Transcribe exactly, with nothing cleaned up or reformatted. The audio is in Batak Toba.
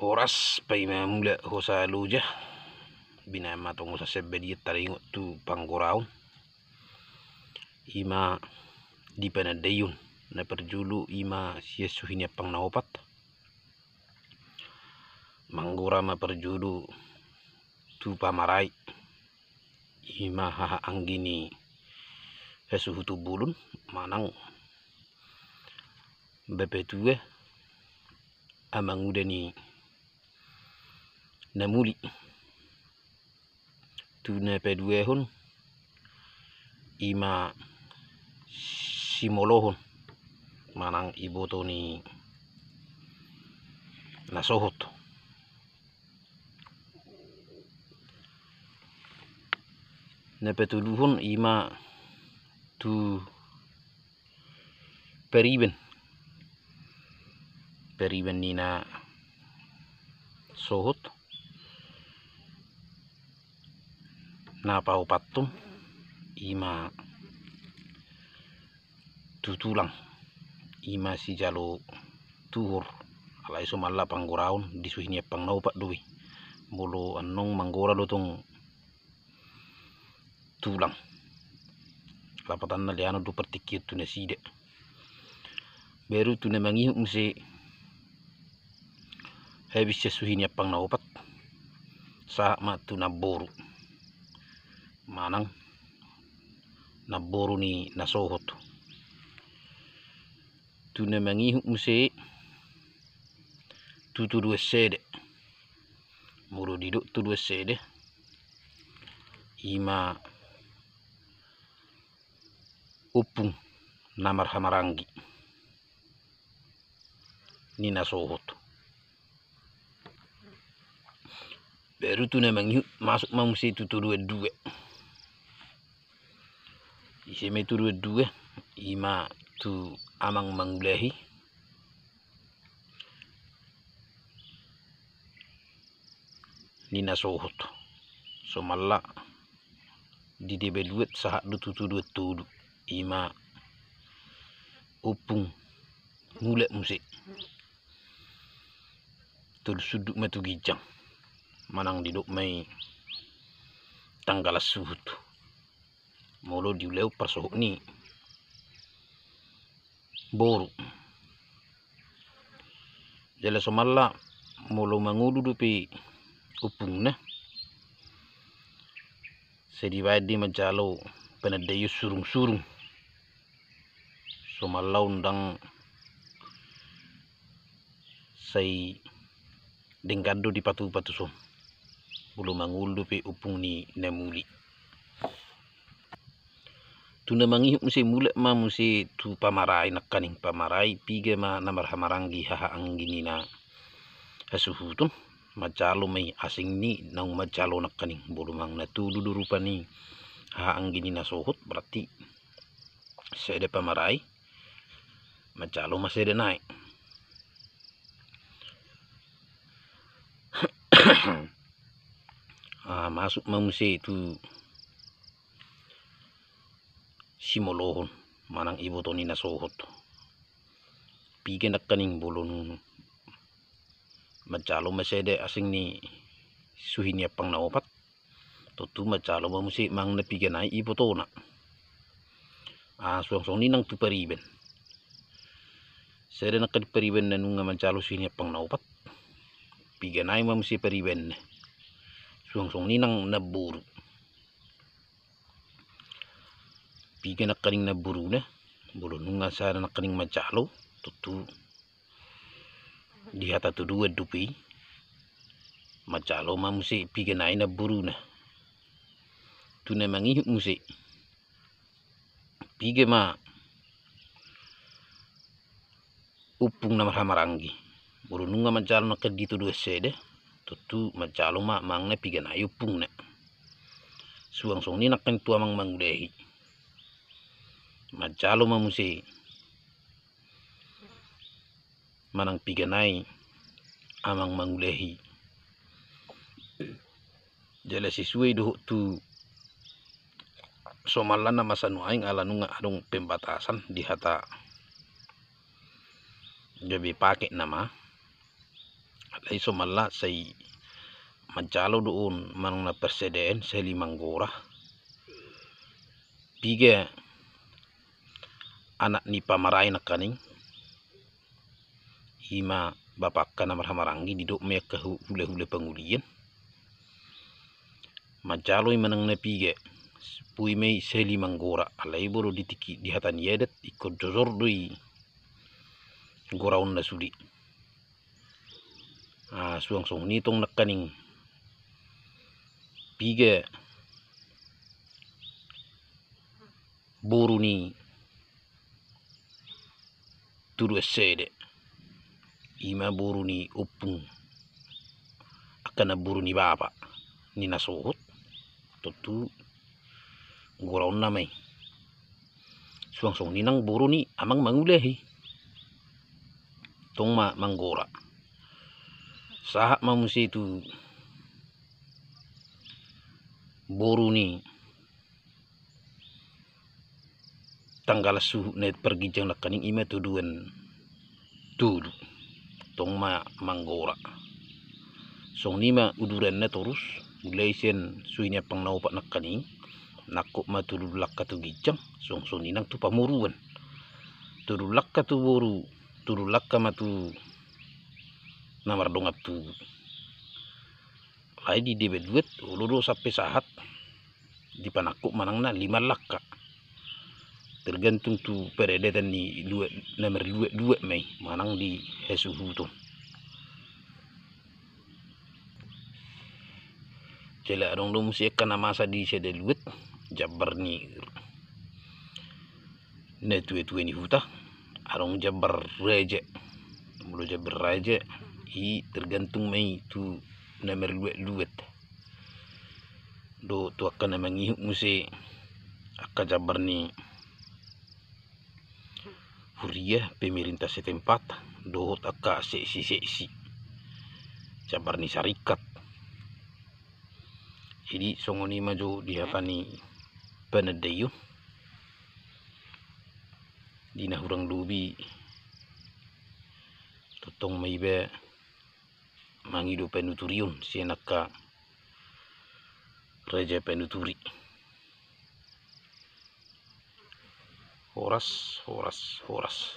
Horas paima mula hosa loja, binahen ma tong hosa sian balian taringot tu panggoraon. I ma di panandaion na parjolo i ma sian suhi ni ampang na opat. Manggora ma parjolo tu pamarai, i ma haha anggi ni hasuhuton bolon manang bapatua amanguda ni na muli. Tu na paduahon i ma simolohon manang iboto ni na sohot. Na patoluhon i ma tu pariban, pariban ni na sohot. Na paopathon i ma tu tulang, i ma sijalo tuhor. Alai somalna panggoraon di suhi ni ampang na opat do i. Molo annon manggora do tong tulang, lapatanna leanon do partingkian tu nasida. Baru tu na mangihut muse habis sian suhi ni ampang na opat, sahat ma tu namboru manang namboru ni na sohot. Tu na mangihut muse tu todoan sada. Molo didok todoan sada i ma ompung na marhahamaranggi ni na sohot. Baru tu na mangihut masuk ma muse tu todoan dua. Ise ma i todoan dua? I ma tu amang mangulahi ni na sohot. Somalna di deba luat sahat do tu todoan tolu, i ma ompung mulak muse. Tolu sundut ma tu ginjang manang didok ma i tanggalan suhut. Molo di ulaon parsohot ni boru. Jala somalna molo mangolu dope ompungna, sai dibaen do i manjalo panandaion surungsurung. Somalna undang sai denggan do dipatupa tuson molo mangolu dope ompung ni na muli. Tu na mangihut muse mulak ma muse tu pamarai nangkaning, pamarai piga ma na marhahamaranggi haha anggi ni na hasuhuton, manjalo ma i asing ni naung manjalo nangkaning. Molo manang na tolu do rupa ni haha anggi ni na sohot, berarti sada pamarai manjalo ma sada nai. Ah, masuk ma muse tu simolohon manang iboto ni na sohot. Piga nangkaning, molo nunga manjalo ma sada asing ni suhi ni ampang na opat, tontu manjalo ma muse manang na piga nai ibotona. Ah, suang songon i nang tu pariban. Sada nangkaning pariban na nunga manjalo suhi ni ampang na opat, piga nai ma muse paribanna. Suang songon i nang namboru. Piga nangkaning namboruna? Molo nunga sada nangkaning manjalo, tontu di hata todoan dope i, manjalo ma muse piga nai namboruna. Tu na mangihut muse piga ma ompung na marhahamaranggi. Molo nunga manjalo nangkin di todoan sada, tontu manjalo ma manang na piga nai ompungna. Suang songon i nangkin tu amang mangulahi. Manjalo ma muse manang piga nai amang mangulahi. Jala sesuai dohot tu somalna na masa nuaeng, ala nunga adong pembatasan di hata gabe pake nama. Alai somalna sai manjalo do on manang na parsadaan sahali manggora. Piga anak ni pamarai nangkaning, ima bapakna na marhahamaranggi, didok ma i angka hu-, hulahula pangulian. Manjalo i manang na piga, boi ma i sahali manggora. Alai molo di tingki di hata ni adat ingkon jojor do i goraonna sude. Ah, suang songon i tong nangkaning piga boru ni tuduan sada, ima boru ni ompung, angka na boru ni bapa ni na sohot, tontu goraonna ma i. Suang songon i nang boru ni amang mangulahi, tong ma manggora. Sahat ma muse tu boru ni tanggalan suhut na parginjang nangkaning, ima tuduan tolu, tong ma manggora. Songon i ma uduranna torus, mulai sian suhi ni ampang na opat nangkaning, nangkok ma tolu langka tu ginjang, suang songon i nang tu pamoruon. Tolu langka tu boru, tolu langka ma tu na mardongan tubu. Alai di deba luat, olo do sampe sahat di panangkok manang na lima langka. Tergantung tu paradatan ni luat, na marluat-luat ma i, manang di hasuhuton. Jala adong do muse angka na masa di sada luat, jambar ni natua-tua ni huta, adong jambar raja. Molo jambar raja i tergantung ma i tu na marluat-luat. Dohot tu angka na mangihut muse angka jambar ni huria, pemerintah setempat, dohot angka seksi-seksi, jambar ni sarikat. Jadi songon i ma jo di hata ni panandaion. Di na hurang lobi, tongtong ma iba mangido panuturion sian angka raja panuturi. Horas, horas, horas.